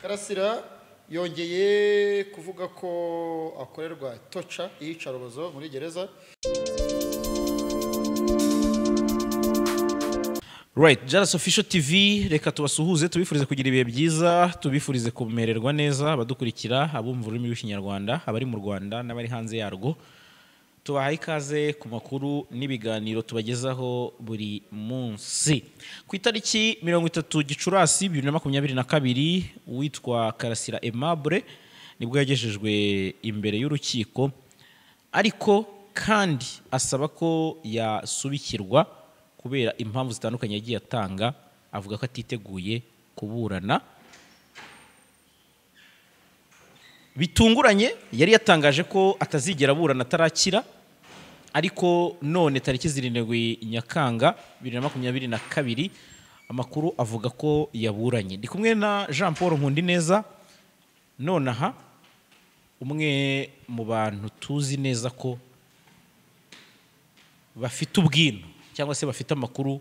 Karasira yongeye kuvuga ko akorerwa toca iyicarubozo muri gereza. Right, Jalas Official TV, reka tubasuhuze, tubifurize kugira ibihe byiza, tubifurize kumererwa neza, abadukurikira, abumva ururimi rw'Ikinyarwanda, abari mu Rwanda n'abari hanze yarwo. Tubahaye ikaze ku makuru n'ibiganiro tubagezaho buri munsi. Ku itariki 30 Gicurasi 2022, uwitwa Karasira Aimable nibwo yagejejwe imbere y'urukiko, ariko kandi asaba ko yasubikirwa kubera impamvu zitandukanye yagiye atanga, avuga ko atiteguye kuburana. Bitunguranye yari yatangaje ko atazigera aburana atarakira, ariko none tariki 7 Nyakanga 2022 amakuru avuga ko yaburanye. Ndi kumwe na Jean Paul Nkundineza nonaha, umwe mu bantu tuzi neza ko bafite ubwino cyangwa se bafite amakuru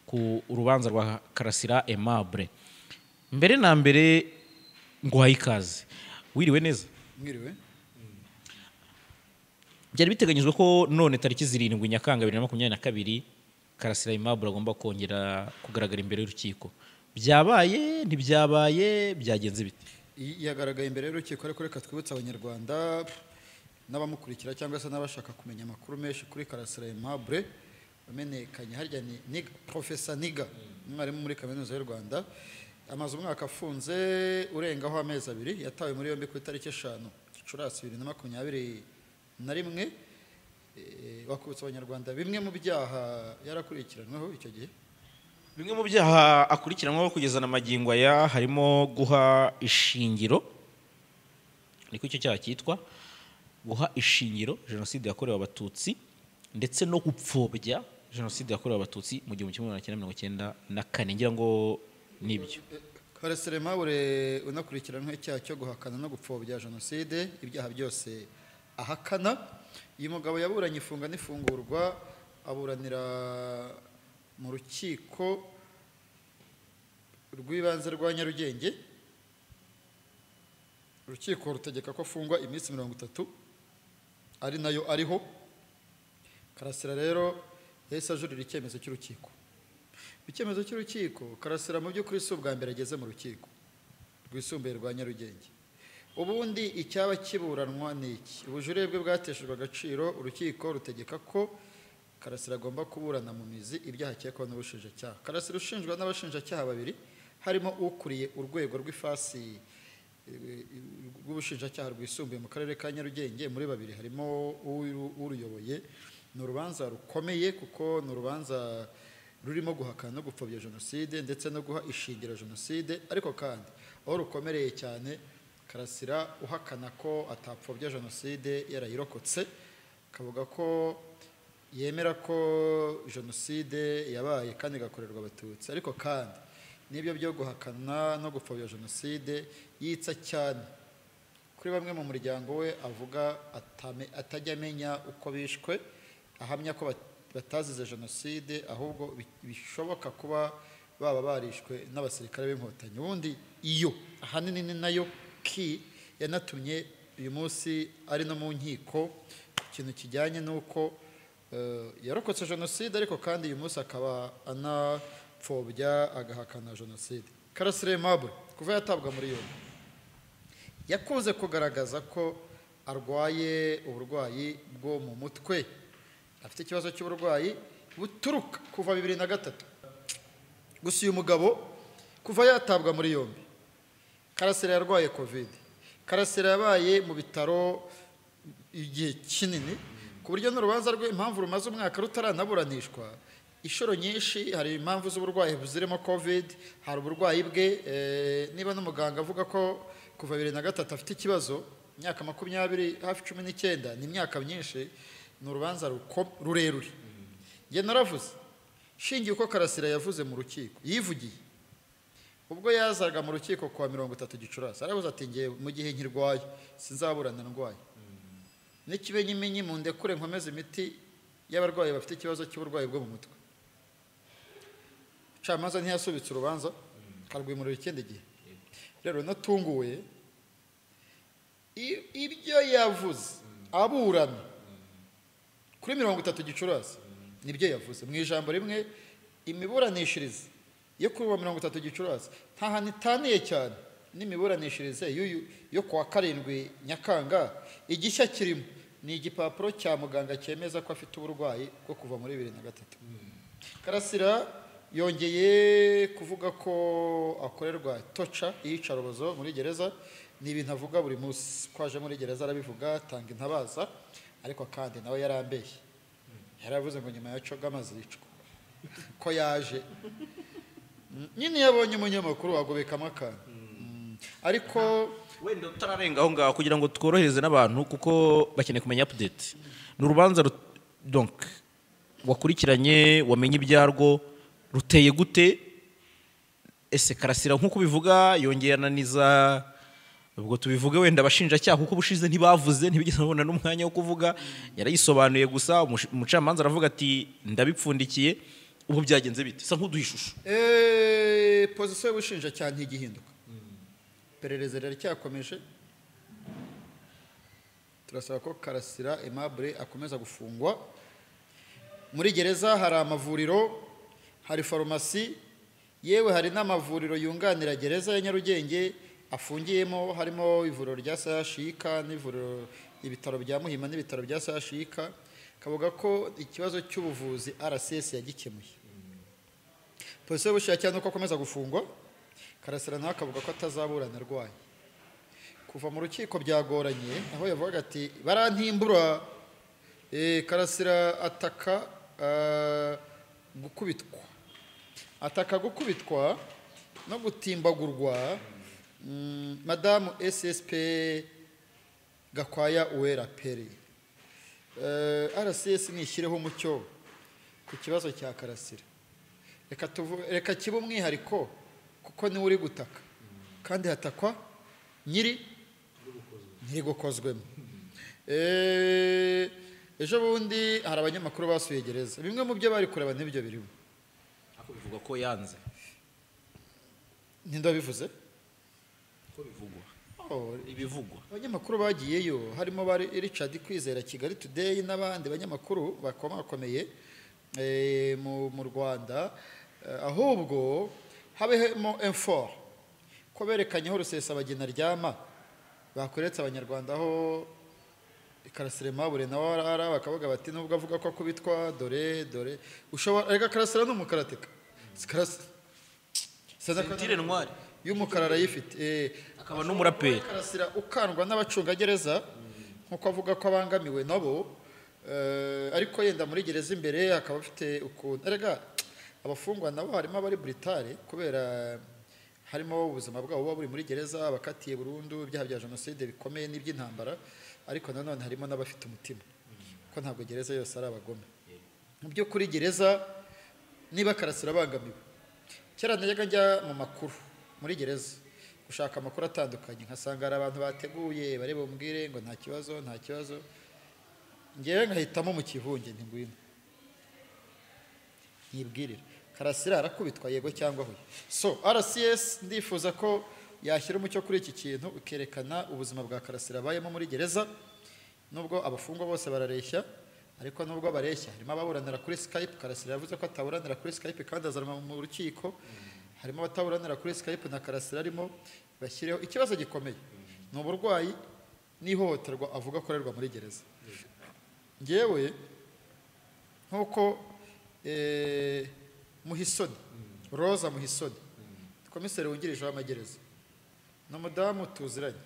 ku rubanza rwa Karasira Aimable. Mbere na mbere nguhaye ikaze. Wiriwe neza? Mwiriwe. Byari biteganyijwe ko none tariki 7 Nyakanga 2022 Karasira Aimable agomba kongera kugaragara imbere y'urukiko. Byabaye, ntibyabaye, byagenze bite? Yagaragaye imbere y'urukiko, ariko reka twibutse Abanyarwanda n'abamukurikira cyangwa se n'abashaka kumenya amakuru menshi kuri Karasira Aimable wamenyekanye harya ni Professor Niga, umwarimu muri Kaminuza y'u Rwanda. Amaze umwaka afunze urengaho amezi abiri, yatawe muri yombi ku itariki 5 Gicurasi 2021. Wakubutse Abanyarwanda bimwe mu byaha yarakurikiranweho icyo gihe. Bimwe mu byaha akurikiranweho kugeza na magingo aya harimo guha ishingiro, niko icyo cyaha cyitwa, guha ishingiro jenoside yakorewe Abatutsi ndetse no gupfobya jenoside yakorewe Abatutsi mu 1994. Ngira ngo nibyo. Karasira Aimable unakurikiranweho icyaha cyo guhakana no gupfobya jenoside, ibyaha byose ahakana. Uyu mugabo yaburanye ifunga n'ifungurwa, aburanira mu rukiko rw'ibanze rwa Nyarugenge. Urukiko rutegeka ko afungwa iminsi 30, ari nayo ariho. Karasira rero yahise ajurira icyemezo cy'urukiko. Icyemezo cy'urukiko, Karasira mu by'ukuri si ubwa mbere ageze mu rukiko rwisumbuye rwa Nyarugenge. Ubundi icyaba kiburanwa ni iki? Ubujurire bwe bwateshejwe agaciro, urukiko rutegeka ko Karasira agomba kuburana mu mizi ibyaha akekwaho n'ubushinjacyaha. Karasira ushinjwa n'abashinjacyaha babiri, harimo ukuriye urwego rw'ifasi rw'ubushinjacyaha rwisumbuye mu karere ka Nyarugenge, muri babiri harimo uruyoboye. Ni urubanza rukomeye kuko ni urubanza rurimo guhakana no gupfobya jenoside ndetse no guha ishingiro jenoside, ariko kandi aho rukomereye cyane, Karasira uhakana ko atapfobya jenoside yarayirokotse, akavuga ko yemera ko jenoside yabaye kandi igakorerwa Abatutsi, ariko kandi n'ibyo byo guhakana no gupfobya jenoside yitsa cyane kuri bamwe mu muryango we, avuga atajya amenya uko bishwe, ahamya ko batazize jenoside ahubwo bishoboka kuba baba barishwe n'abasirikare b'Inkotanyi. Ubundi iyo ahanini ni nayo ki yanatumye uyu munsi ari no mu nkiko, ikintu kijyanye n'uko yarokotse jenoside, ariko kandi uyu munsi akaba anapfobya agahakana jenoside. Karasira Aimable kuva yatabwa muri yombi yakunze kugaragaza ko arwaye uburwayi bwo mu mutwe, afite ikibazo cy'uburwayi buturuka kuva 2003. Gusa uyu mugabo kuva yatabwa muri yombi, Karasira yarwaye Covid. Karasira yabaye mu bitaro igihe kinini, ku buryo n'urubanza rwe impamvu rumaze umwaka rutaranaburanishwa, inshuro nyinshi hari impamvu z'uburwayi zirimo Covid, hari uburwayi bwe, niba n'umuganga avuga ko kuva 2003 afite ikibazo, imyaka 20 hafi 19, ni imyaka myinshi, ni urubanza rurerure. Njye naravuze shingiye uko Karasira yavuze mu rukiko, yivugiye ubwo yazaga mu rukiko kuwa 30 Gicurasi, aravuze ati ngiye mu gihe nkirwaye sinzaburana ndwaye, n'ikimenyimenyi mu ndekure nkomeze imiti y'abarwayi bafite ikibazo cy'uburwayi bwo mu mutwe. Camanza ntiyasubitse urubanza, karwimurira ikindi gihe. Rero natunguwe ibyo yavuze aburana kuri 30 Gicurasi, nibyo yavuze mu ijambo rimwe. Imiburanishirize yo kuri 30 Gicurasi nta hantu itaniye cyane n'imiburanishirize yo kuwa 7 Nyakanga. Igishya kirimo ni igipapuro cya muganga cyemeza ko afite uburwayi bwo kuva muri 2003. Karasira yongeye kuvuga ko akorerwa toca iyicarubozo muri gereza. Ni ibintu avuga buri munsi, ko aje muri gereza arabivuga, atanga intabaza, ariko kandi nawe yarambeshye. Yaravuze ngo nyuma ya coga amazicwa ko yaje nyine yabonye umunyamakuru wagobekamo akantu. Ariko wenda utararenga aho ngaho kugira ngo tworohereze n'abantu kuko bakeneye kumenya update. Ni urubanza donc wakurikiranye, wamenye ibyarwo, ruteye gute? Ese Karasira nk'uko bivuga yongeye ananiza, ubwo tubivuge wenda abashinjacyaha kuko ubushize ntibavuze, ntibigeze babona n'umwanya wo kuvuga, yarayisobanuye gusa. Umucamanza aravuga ati ndabipfundikiye. Ubu byagenze bite? Sa nk'uduha ishusho. Position y'ubushinjacyaha ntigihinduka, iperereza riracyakomeje. Turasaba ko Karasira Aimable akomeza gufungwa. Muri gereza hari amavuriro, hari farumasi, yewe hari n'amavuriro yunganira gereza ya Nyarugenge afungiyemo, harimo ivuriro rya CHUK n'ivuriro ibitaro bya Muhima n'ibitaro bya CHUK. Kavuga ko ikibazo cy'ubuvuzi RCS yagikemuye. Polisi y'ubushinjacyaha nuko akomeza gufungwa. Karasira nawe akavuga ko atazaburana arwaye. Kuva mu rukiko byagoranye, aho yavugaga ati barantimbura. Karasira ataka gukubitwa, ataka gukubitwa no gutimbagurwa. Madamu SSP Gakwaya Uwera Peri, RCS nishyireho umucyo ku kibazo cya Karasira. Reka kibe umwihariko kuko niwe uri gutaka, kandi hatakwa nyiri gukozwemo. Ejo bundi hari abanyamakuru basuye gereza, bimwe mu byo bari kureba n'ibyo birimo. Ako bivuga ko yanze. Ninde wabivuze? Ko bivugwa. Ibivugwa. Abanyamakuru bagiyeyo harimo bari Richard Kwizera Kigali Today n'abandi banyamakuru bakomakomeye mu Rwanda. Ahubwo habehemo infor ko berekanyeho Rusesabagina ryama, bakoretse abanyarwanda aho Karasira Aimable nawe ara bakavuga bati nubwo avuga ko akubitwa dore dore ushobora. Reka Karasira ni umukarateka, Sentire Ntwari y'umukara arayifite, akaba n'umuraperi. Karasira ukandwa n'abacungagereza nkuko avuga ko abangamiwe nabo, ariko yenda muri gereza imbere akaba afite ukuntu. Erega abafungwa nabo harimo abari britare kubera harimo ubuzima bwabo buba buri muri gereza, abakatiye burundu ibyaha bya jenoside bikomeye n'iby'intambara, ariko nanone harimo n'abafite umutima, ko ntabwo gereza yose ari abagome. Mu by'ukuri gereza niba Karasira abangamiwe, kera najyaga njya mu makuru muri gereza gushaka amakuru atandukanye, nkasanga hari abantu bateguye bari bumbwire ngo nta kibazo nta kibazo, ngewe nkahitamo mu kivunge nti ngwino nkibwirira Karasira arakubitwa yego cyangwa hoya. So RCS ndifuza ko yashyira umucyo kuri iki kintu, ukerekana ubuzima bwa Karasira abayemo muri gereza. Nubwo abafungwa bose barareshya, ariko nubwo bareshya harimo ababuranira kuri Skype. Karasira yavuze ko ataburanira kuri Skype kandi azanwa mu rukiko. Harimo abataburanira kuri Skype na Karasira arimo. Bashyireho ikibazo gikomeye ni uburwayi n'ihohoterwa avuga akorerwa muri gereza. Ngewe nkuko Muhisoni Roza Muhisoni, komiseri wungirije w'amagereza, ni umudamu tuziranye,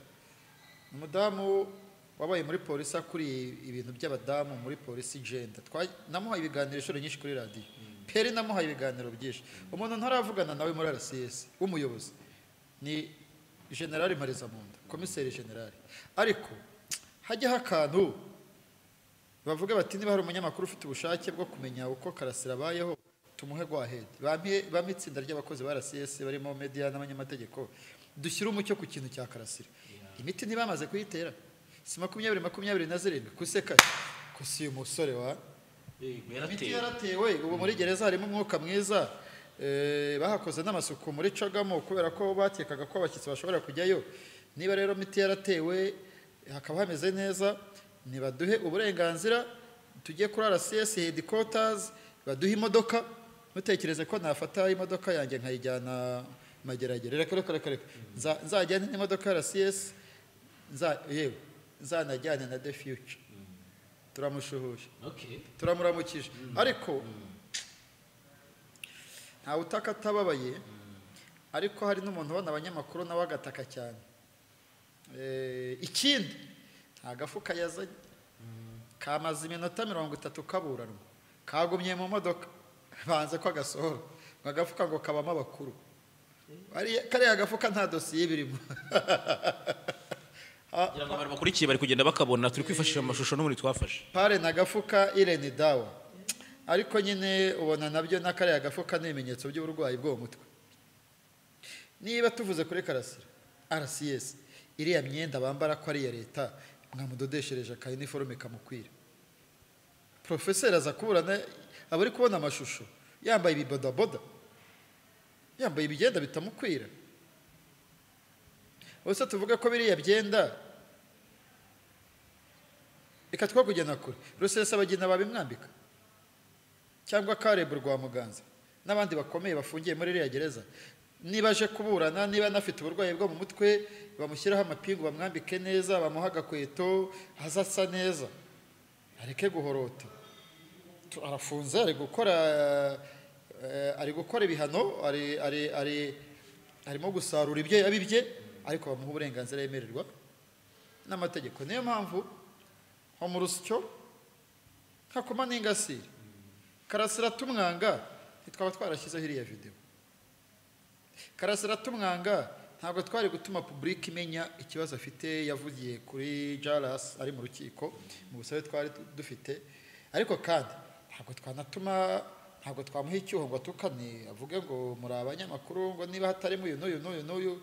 ni umudamu wabaye muri polisi, akuriye ibintu by'abadamu muri polisi gender. Namuhaye ibiganiro inshuro nyinshi kuri radiyo Peri, namuhaye ibiganiro byinshi. Umuntu ntaravugana nawe muri RCS w'umuyobozi ni General Marizamunda, komiseri general. Ariko hajyaho akantu bavuga bati niba hari umunyamakuru ufite ubushake bwo kumenya uko Karasira abayeho tumuhe go ahead. Bampe itsinda ry'abakozi ba RCS barimo media n'abanyamategeko, dushyire umucyo ku kintu cya Karasira. Imiti ntibamaze kuyitera, si 20 27 kuseka ko si umusore wa imiti yaratewe. Ubu muri gereza harimo umwuka mwiza. Bahakoze n'amasuku muri Cagamo kubera ko bakekaga ko abashyitsi bashobora kujyayo. Niba rero imiti yaratewe hakaba hameze neza, nibaduhe uburenganzira tujye kuri RCS headquarters baduhe imodoka. Mutekereze ko nafata imodoka yanjye nkayijyana Mageragere? Reka reka reka reka, nzajyane n'imodoka ya RCS, yewe nzanajyane na The Future. Turamushuhuje, turamuramukije, ariko ntawe utaka atababaye. Ariko hari n'umuntu ubona abanyamakuru nawe agataka cyane. Ikindi, nta gafuka yazanye, kamaze iminota 30 kaburanwa, kagumye mu modoka, banze ko agasohora ngo agafuka ngo kabamo abakuru. Kariya gafuka nta dosiye birimo. Kugira ngo abantu bakurikiye bari kugenda bakabona, turi kwifashisha amashusho n'ubundi twafashe. Pare na gafuka Irene Dawa, ariko nyine ubona nabyo na kariya gafuka ni ibimenyetso by'uburwayi bwo mu mutwe. Niba tuvuze kuri Karasira, RCS iriya myenda bambara ko ari iya leta, mwamudodeshereje aka uniforme kamukwira. Profeseri aza kuburana, aba ari kubona amashusho yambaye ibibodaboda, yambaye ibigenda bitamukwira. Ubuse tuvuge ko biriya byenda, reka two kugena kure, Rusesabagina babimwambika, cyangwa Karebu rwa Muganza n'abandi bakomeye bafungiye muri iriya gereza? Niba aje kuburana, niba anafite uburwayi bwo mu mutwe, bamushyiraho amapingu, bamwambike neza, bamuhe agakweto, azasa neza, areke guhorota. Arafunze, ari gukora ibihano, ari ari ari arimo gusarura ibyo yabibye, ariko bamuha uburenganzira yemererwa n'amategeko. Niyo mpamvu nko mu rusyo nkakoma n'ingasire, Karasira tumwanga ntitwaba twarashyizeho iriya videwo. Karasira tumwanga ntabwo twari gutuma public imenya ikibazo afite yavugiye kuri Jaras ari mu rukiko mu busabe twari dufite. Ariko kandi ntabwo twanatuma, ntabwo twamuha icyuho ngo atukane, avuge ngo muri abanyamakuru, ngo niba hatarimo uyu n'uyu n'uyu n'uyu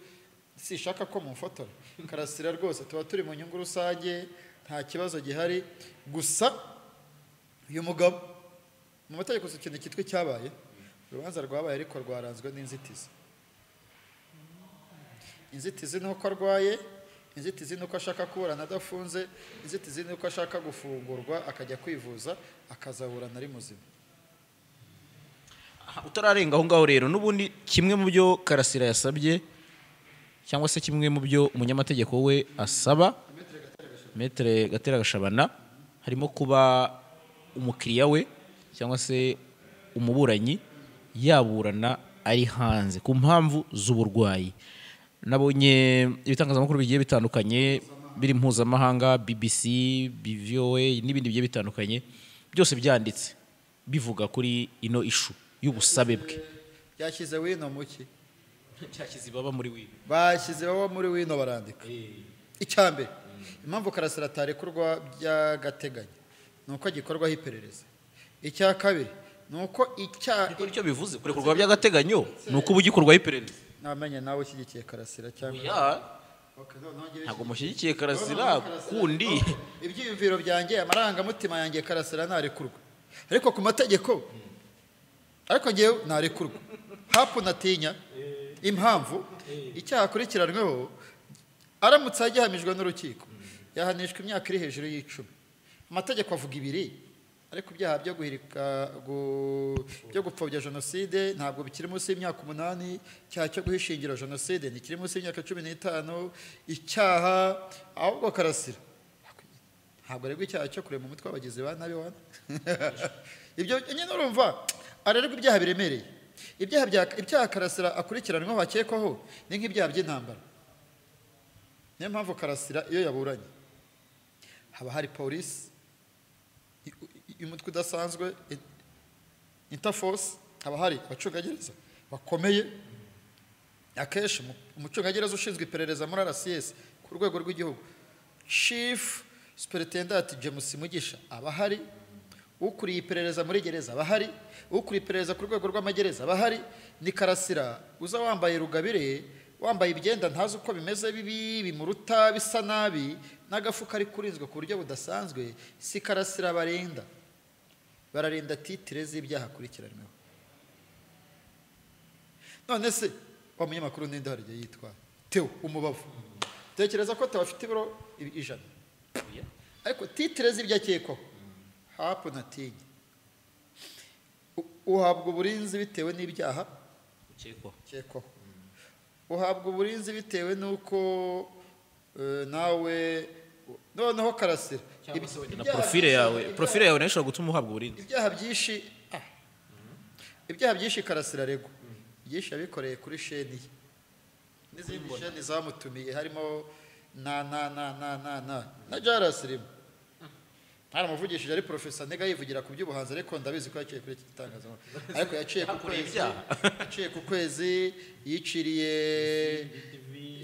sishaka ko mumfotora. Karasira rwose tuba turi mu nyungu rusange, nta kibazo gihari. Gusa uyu mugabo mu mategeko si ikintu cyitwa icyabaye. Urubanza rwabaye, ariko rwaranzwe n'inzitizi. Inzitizi ni uko arwaye, inzitizi ni uko ashaka kuburana adafunze, inzitizi ni uko ashaka gufungurwa akajya kwivuza, akazaburana ari muzima. Aha, utararenga aho ngaho rero, n'ubundi kimwe mu byo Karasira yasabye, cyangwa se kimwe mu byo umunyamategeko we asaba, Maître Gatera Gashabana, harimo kuba umukiriya we cyangwa se umuburanyi yaburana ari hanze ku mpamvu z'uburwayi. Nabonye ibitangazamakuru bigiye bitandukanye biri mpuzamahanga, BBC, VOA n'ibindi bigiye bitandukanye, byose byanditse bivuga kuri ino issue y'ubusabe bwe. Byashyize wino muki? Byashyize ibaba muri wino. Bashyize baba muri wino, barandika. Icya mbere, impamvu Karasira atarekurwa by'agateganyo ni uko agikorwaho iperereza. Icya kabiri ni uko icyaha Ariko nicyo bivuze, kurekurwa by'agateganyo ni uko uba ugikorwaho iperereza. Namenye nawe ushyigikiye Karasira cyangwa Oya. Okay, noneho njyewe Ntabwo mushyigikiye Karasira kundi. Ibyiyumviro byanjye, amarangamutima yanjye, Karasira ntarekurwa, ariko ku mategeko, ariko ngewe ntarekurwa hapu natinya. Impamvu, icyaha akurikiranyweho aramutse agihamijwe n'urukiko yahanishwa imyaka iri hejuru y'10. Amategeko avuga 2, ariko ibyaha byo guhirika, byo gupfobya jenoside ntabwo bikiri munsi y'imyaka 8. Icyaha cyo guhishingira jenoside ntikiri munsi y'imyaka 15. Icyaha ahubwo, Karasira ntabwo aregwa icyaha cyo kurema umutwe w'abagizi ba nabi wana ibyo nyine. Urumva arerwa ibyaha biremereye. Ibyaha Karasira akurikiranweho, akekwaho, ni nk'ibyaha by'intambara. Niyo mpamvu Karasira iyo yaburanye haba hari polisi y'umutwe udasanzwe, interforce, haba hari abacungagereza bakomeye. Akenshi umucungagereza ushinzwe iperereza muri RCS ku rwego rw'igihugu, Chief Superintendent James Mugisha, aba ahari. Ukuriye iperereza muri gereza aba ahari, ukuriye iperereza ku rwego rw'amagereza aba ahari. Ni Karasira uza wambaye rugabire, wambaye ibyenda ntazi uko bimeze, bibi bimuruta, bisa nabi, n'agafuka ari kurinzwe ku buryo budasanzwe. Si Karasira barinda, bararinda titre z'ibyaha akurikiranyweho. None se wa munyamakuru ninde hari igihe yitwa Theo Umubavu? Tekereza ko Theo afite ibiro 100, ariko titire z'ibyo akekwaho hapo natinye. Uhabwa uburinzi bitewe n'ibyaha ukekwaho, uhabwa uburinzi bitewe n'uko nawe noneho Karasira na profile yawe nayo ishobora gutuma uhabwa uburinzi. Ibyaha byinshi Karasira aregwa byinshi yabikoreye kuri sheni ye n'izindi sheni zamutumiye, harimo na na na na na na na Jaras irimo. Ntaramuvugishije ari professor Nega yivugira ku by'ubuhanzi, ariko ndabizi ko yaciye kuri iki gitangazamakuru, ariko yaciye ku kwezi, yaciye ku kwezi yiciriye,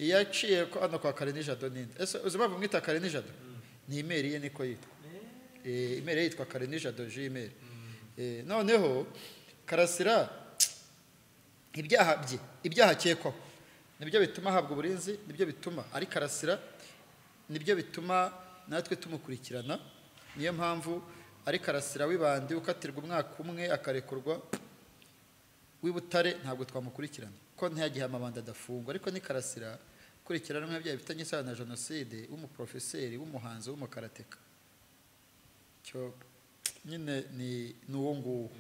yaciye hano kwa Karine Jado. Ninde ese uzi impamvu mwita Karine Jado? Ni email ye niko yitwa, email ye yitwa Karine Jado gmail. Noneho Karasira ibyaha bye, ibyaha akekwaho nibyo bituma ahabwa uburinzi, nibyo bituma ari Karasira, nibyo bituma natwe tumukurikirana. Niyo mpamvu ari Karasira w'ibandi ukatirwa umwaka umwe akarekurwa w'Ibutare ntabwo twamukurikirana ko ntiyagihe amabanda adafungwa, ariko ni Karasira ukurikiranwa ibyaha bifitanye isano na jenoside, w'umuprofeseri, w'umuhanzi, w'umukarateka. Cyo nyine ni uwo nguwo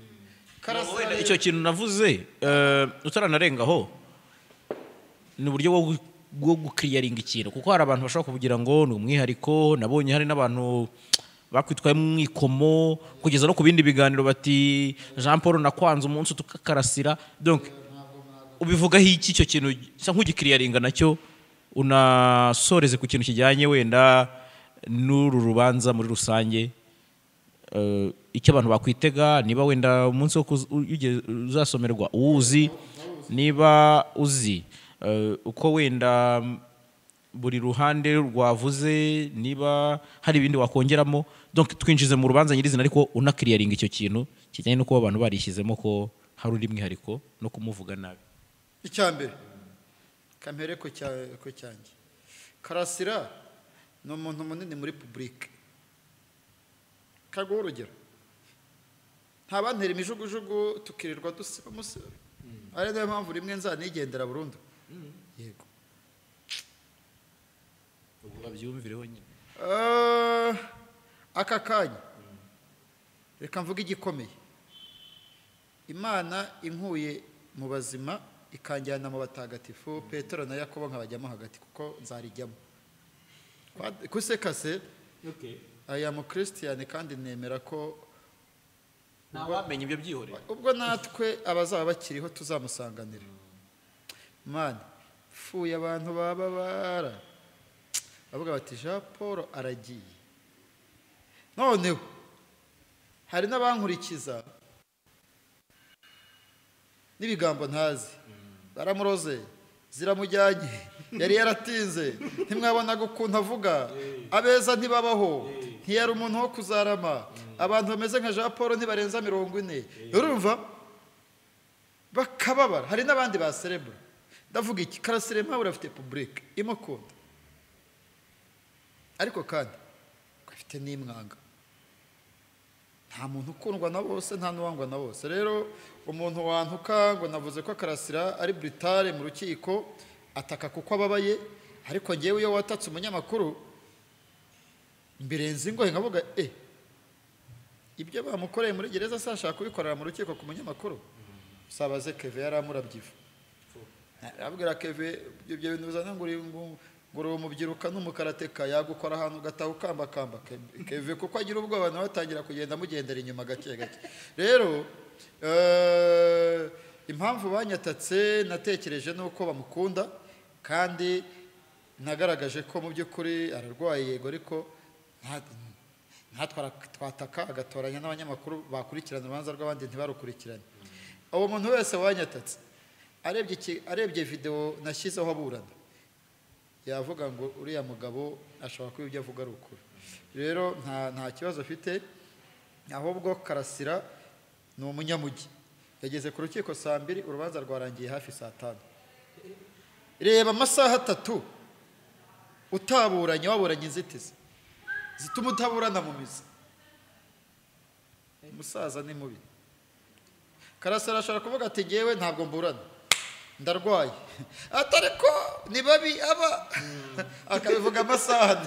Karasira. Icyo kintu navuze utaranarengaho ni uburyo bwo gukiriyaringa ikintu, kuko hari abantu bashobora kuvugira ngo ni umwihariko. Nabonye hari n'abantu bakwitwaye mu mwikomo kugeza no ku bindi biganiro bati Jean Paul nakwanze umunsi tukakarasira. Donc ubivugaho iki icyo kintu sa nk'ugikiriyaringa nacyo, unasoreze ku kintu kijyanye wenda n'uru rubanza muri rusange, icyo abantu bakwitega, niba wenda umunsi wo uzasomerwa uwuzi, niba uzi uko wenda buri ruhande rwavuze, niba hari ibindi wakongeramo. Donc twinjize mu rubanza nyirizina, ariko unakiriyaringa icyo kintu kijyanye no kuba abantu barishyizemo ko hari undi mwihariko no kumuvuga nabi. Icya mbere kamere ko cyanjye, Karasira ni umuntu munini muri public. Kaguha urugero, nta bantera imijugujugu tukirirwa dusiba musiba, ari nayo mpamvu rimwe nzanigendera burundu. Yego babyumvireho nyine. Aka kanya reka mvuge igikomeye. Imana inkuye mu bazima ikanjyana mu batagatifu, Petero na Yakobo nkabajyamo hagati kuko nzarijyamo. Kusekase aya mu Christian, kandi nemera ko ntawamenya ibyo byihorera, ubwo natwe abazaba bakiriho tuzamusanganira. Mana pfuye abantu bababara bavuga bati Jean Paul aragiye. Noneho hari n'abankurikiza n'ibigambo ntazi, baramuroze ziramujyanye, yari yaratinze, ntimwabonaga ukuntu avuga, abeza ntibabaho, ntiyari umuntu wo kuzarama, abantu bameze nka Jean Paul ntibarenza 40. Urumva bakababara. Hari n'abandi ba cerebro. Ndavuga iki, Karasira mpabura afite public imukunda, ariko kandi afite n'imwanga. Nta muntu ukundwa na bose, nta n'uwangwa na bose. Rero umuntu wantuka ngo navuze ko Karasira ari brutale mu rukiko, ataka kuko ababaye, ariko ngewe iyo watatse umunyamakuru mbirenze ingohe nkavuga ibyo bamukoreye muri gereza sashaka kubikorera mu rukiko ku munyamakuru. Sabaze Keve yaramurabyiva, abwira Keve ibyo bintu bizana ngo uri umubyiruka n'umukarateka yagukora ahantu ugataha ukambakamba. Keve kuko agira ubwoba nawe atangira kugenda amugendera inyuma gake gake. Rero impamvu banyatatse natekereje nuko bamukunda, kandi nagaragaje ko mu by'ukuri ararwaye yego, ariko ntatwara twataka agatoranya n'abanyamakuru bakurikirana urubanza rw'abandi ntibarukurikirane. Uwo muntu wese wanyatatse arebye video nashyizeho aburana, yavuga ngo uriya mugabo ashobora kuba ibyo avuga ari ukuri. Rero nta kibazo afite, ahubwo Karasira ni umunyamugi. Yageze ku rukiko saa 2, urubanza rwarangiye hafi saa 5. Reba amasaha 3 utaburanye, waburanye inzitizi zituma utaburana mu mizi. Umusaza ni mubi. Karasira ashobora kuvuga ati ngewe ntabwo mburana, Ndarwaye atari ko ni babi aba akabivuga amasaha.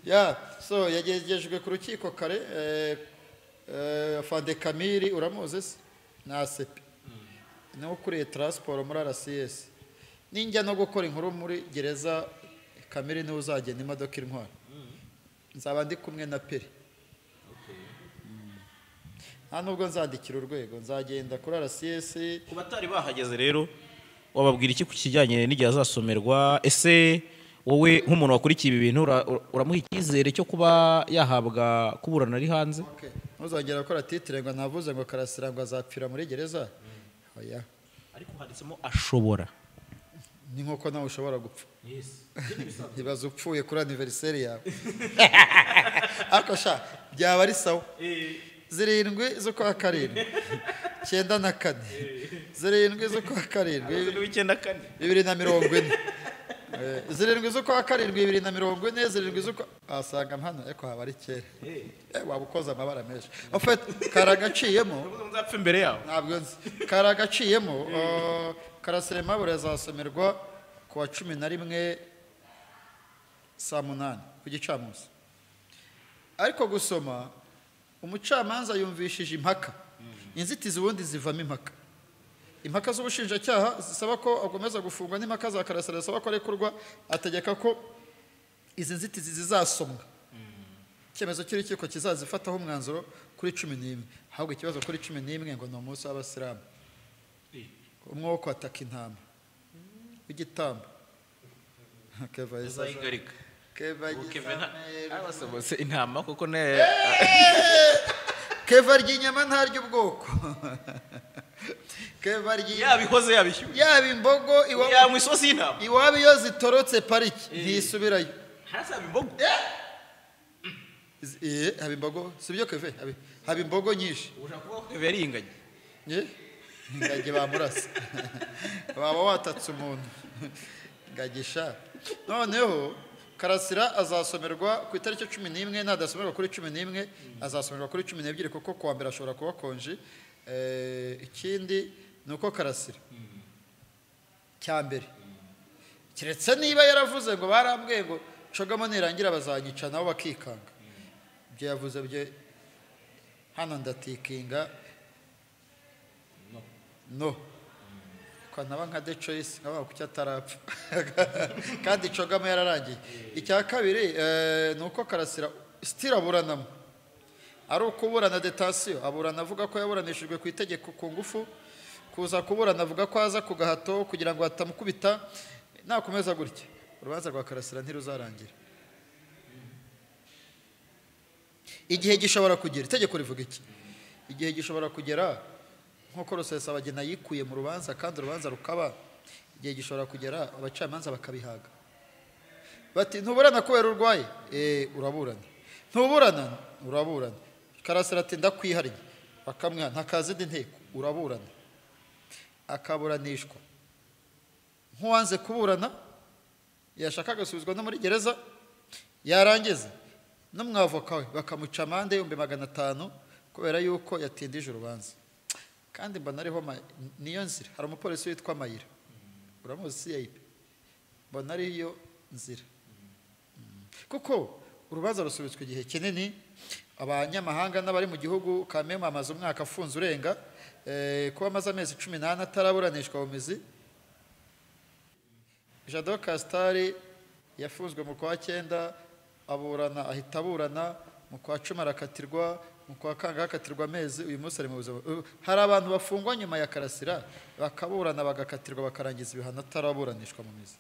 Ya so yagejejwe ku rukiko kare. Afande Kamiri uramuzi se na ACP niwe ukuriye transport muri RCS. Ninjya no gukora inkuru muri gereza Kamiri niwe uzagenda imodoka intwara. Nzaba ndi kumwe na Peri. Nta nubwo nzandikira urwego, nzagenda kuri RCS. Ku batari bahageze rero wababwira iki ku kijyanye n'igihe azasomerwa? Ese wowe nk'umuntu wakurikiye ibi bintu uramuha icyizere cyo kuba yahabwa kuburana ari hanze? Ntuzongera gukora titire ngo navuze ngo Karasira ngo azapfira muri gereza. Oya. Ariko handitsemo ashobora. Ni nkuko nawe ushobora gupfa. Ntibaze upfuye kuri anniversaire yawe. Ariko sha byaba ari sawa. 7 z'ukwa 7 94 7 z'ukwa 7 94 2040 7 z'ukwa 7 2040 7 z'ukwa asanga hano eko haba ari kera. Waba ukoze amabara menshi. En fait karagaciyemo nzapfa imbere yawe. Ntabwo nzi. Karagaciyemo Karasira Aimable azasomerwa ku wa 11 saa 8 ku gicamunsi. Ariko gusoma umucamanza yumvishije impaka. Inzitizi ubundi zivamo impaka. Impaka z'ubushinjacyaha zisaba ko akomeza gufungwa n'impaka za Karasira zisaba ko arekurwa, ategeka ko izi nzitizi zizasomwa. Icyemezo cy'urukiko kizazifataho umwanzuro kuri 11. Ahubwo ikibazo kuri 11 ngo ni umunsi w'abasilamu. Umwe wo kwataka intama w'igitambo. Keva izayigarika. Keva abasabose intama kuko ne Keva ry'inyama ntaryo ubwoko. Keva ry'inyama yabihoze yabishyuye. Yaba imbogo iwabo ya mu isosi y'intama. Iwabo iyo zitorotse pariki ntisubirayo. Harasaba imbogo. Haba imbogo sibyo Keve? Haba imbogo nyinshi. Ushaka kuvuga ko Keve yari ingagi? Ingagi bamurasa. Baba watatse umuntu. Ngagisha. Noneho Karasira azasomerwa ku itariki 11, nadasomerwa kuri 11 azasomerwa kuri 12 kuko kuwa mbere ashobora kuba konji. Ikindi nuko Karasira cya mbere kiretse niba yaravuze ngo barambwiye ngo cogamo nirangira bazanyica nabo bakikanga. Ibyo yavuze bye hano ndatikinga no kwa naba nka The Choice nkaba kuki atarapfa kandi cogamo yararangiye. Icya kabiri nuko Karasira still aburanamo ari ukuburana detention, aburana avuga ko yaburanishijwe ku itegeko ku ngufu, kuza kuburana avuga ko aza ku gahato kugira ngo atamukubita. Nakomeza gutya urubanza rwa Karasira ntiruzarangira. Igihe gishobora kugera, itegeko rivuga iki? Igihe gishobora kugera nkuko Rusesabagina yikuye mu rubanza kandi urubanza rukaba, igihe gishobora kugera abacamanza bakabihaga bati ntuburana kubera urwaye, uraburana, ntuburana uraburana. Karasira ati ndakwihariye, bakamwiha ntakazindi nteko, uraburana. Akaburanishwa nk'uwanze kuburana, yashaka agasubizwa no muri gereza, yarangiza n'umwavoka we bakamuca amande 500,000 kubera yuko yatindije urubanza. Kandi mbona ariho niyo nzira. Hari umupolisi witwa Mayira, uramuzi CIP, mbona ariyo nzira kuko urubanza rusubitswe igihe kinini. Abanyamahanga n'abari mu gihugu Kameme amaze umwaka afunze urenga, kuba amaze amezi 14 ataraburanishwa mu mizi. Jado Castari yafunzwe mu kwa 9 aburana, ahita aburana mu kwa 10 arakatirwa, mu kwa kanga akatirwa amezi. Uyu munsi ari mu buzima. Hari abantu bafungwa nyuma ya Karasira bakaburana bagakatirwa bakarangiza ibihano ataraburanishwa mu mizi.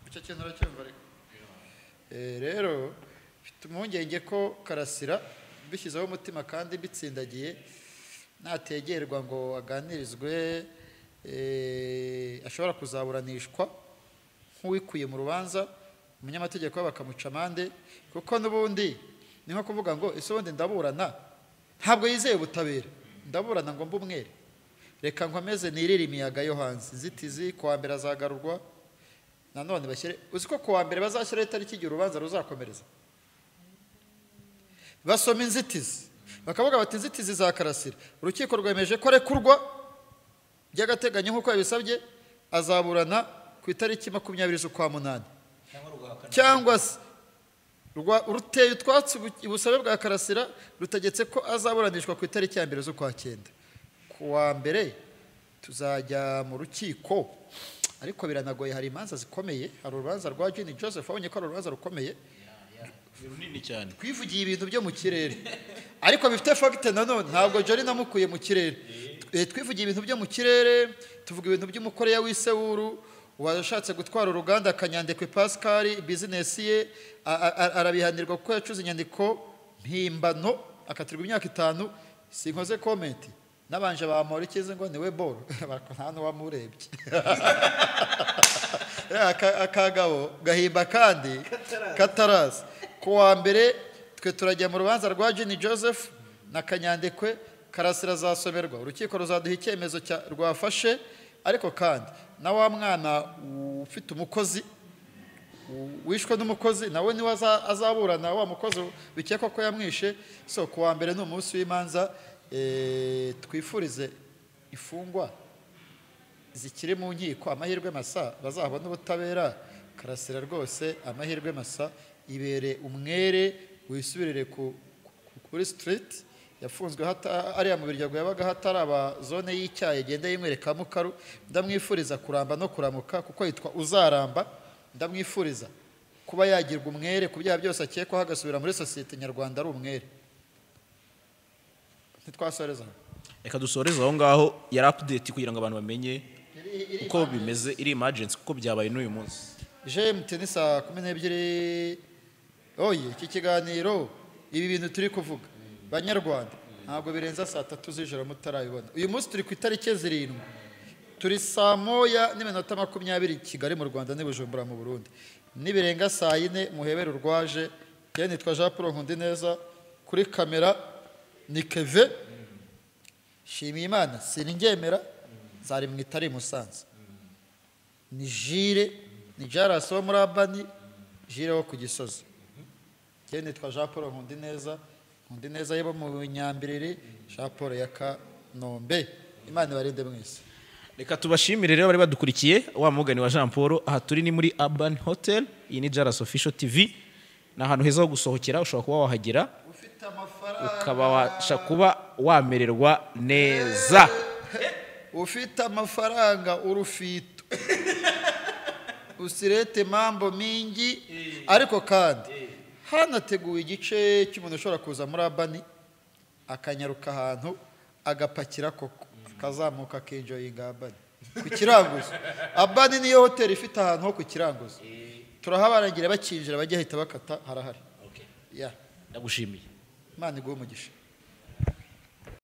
Icyo kintu uracyumva ariko? Rero mfite impungenge ko Karasira bishyizeho umutima kandi bitsindagiye, nategerwa ngo aganirizwe, ashobora kuzaburanishwa nk'uwikuye mu rubanza, umunyamategeko bakamuca amande, kuko n'ubundi ni nko kuvuga ngo ese ubundi ndaburana, ntabwo yizeye ubutabera, ndaburana ngo mbe umwere, reka nkomeze nirire imiyaga yo hanze. Inzitizi kuwa mbere azagarurwa nanone bashyire, uzi ko kuwa mbere bazashyiraho itariki igihe urubanza ruzakomereza. Basoma inzitizi Bakavuga bati inzitizi za Karasira, urukiko rwemeje ko arekurwa by'agateganyo nk'uko yabisabye, azaburana ku itariki 20 z'ukwa 8, cyangwa se ruteye utwatsi ubusabe bwa Karasira, rutegetse ko azaburanishwa ku itariki ya 1 z'ukwa 9. Ku wa mbere tuzajya mu rukiko, ariko biranagoye, hari imanza zikomeye. Hari urubanza rwa Jimmy Joseph, wabonye ko ari urubanza rukomeye runini cyane, twivugiye ibintu byo mu kirere ariko bifite fact nanone, ntabwo Jolly namukuye mu kirere. Twivugiye ibintu byo mu kirere, tuvuga ibintu by'umukoreya w'Isewuru washatse gutwara uruganda Kanyandekwe Pascal, business ye arabihanirwa kuko yacuze inyandiko mpimbano akatirwa imyaka 5. Sinkoze comment, nabanje bamora ikize ngo niwe boro nta n'uwamurebye. Akagabo gahimba kandi katarazi. Ku wa mbere twe turajya mu rubanza rwa Jimmy Joseph na Kanyandekwe, Karasira azasomerwa, urukiko ruzaduha icyemezo rwafashe. Ariko kandi na wa mwana ufite umukozi wishwe n'umukozi nawe niwe azaburana, wa mukozi bikekwa ko yamwishe. So ku wa mbere ni umunsi w'imanza. Twifurize ifungwa zikiri mu nkiko amahirwe masa, bazabona ubutabera. Karasira rwose amahirwe masa, ibere umwere, wisubirire kuri street. Yafunzwe ariya mu biryago yabaga hataraba zone y'icyayi, igenda yimwereka mukaru. Ndamwifuriza kuramba no kuramuka kuko yitwa uzaramba. Ndamwifuriza kuba yagirwa umwere ku byaha byose akekwaho, agasubira muri sosiyete nyarwanda ari umwere. Ntitwasoreza, reka dusoreze aho ngaho. Yari update kugira ngo abantu bamenye uko bimeze, iri emergency kuko byabaye n'uyu munsi. GMT ni saa 12. Oye, iki kiganiro, ibi bintu turi kuvuga banyarwanda, ntabwo birenza saa 3 z'ijoro mutarabibona. Uyu munsi turi ku itariki 7, turi saa 1:20 Kigali mu Rwanda n'i Bujumbura mu Burundi. Nibirenga saa 4 muhebere urwaje. Njye nitwa Jean Paul Nkundineza, kuri kamera ni Keve Shimiyimana, sinjyemera zari mu itari Musanze, ni Jire, ni Jaras wo muri Abani, Jire wo ku Gisozi. Njye nitwa Jean Paul Nkundineza, Nkundineza yebo mu Nyambiriri, Jean Paul ya Kanombe. Imana ibarinde mwese. Reka tubashimire rero bari badukurikiye. Wa mugani wa Jean Paul, aha turi ni muri Urban Hotel, iyi ni Jaras Official TV. Ni ahantu heza ho gusohokera, ushobora kuba wahagera ufite amafaranga ukaba wabasha kuba wamererwa neza. Ufite amafaranga urufito usirete mambo mingi. Ariko kandi hanateguwe igice cy'umuntu ushobora kuza muri Abani akanyaruka ahantu agapakira koko akazamuka akenjoyinga Abani ku kiranguzo. Abani niyo hoteli ifite ahantu ho ku kiranguzo, turahabarangira bakinjira bajya hita bakata, harahari. Ndagushimiye, Imana iguhe umugisha.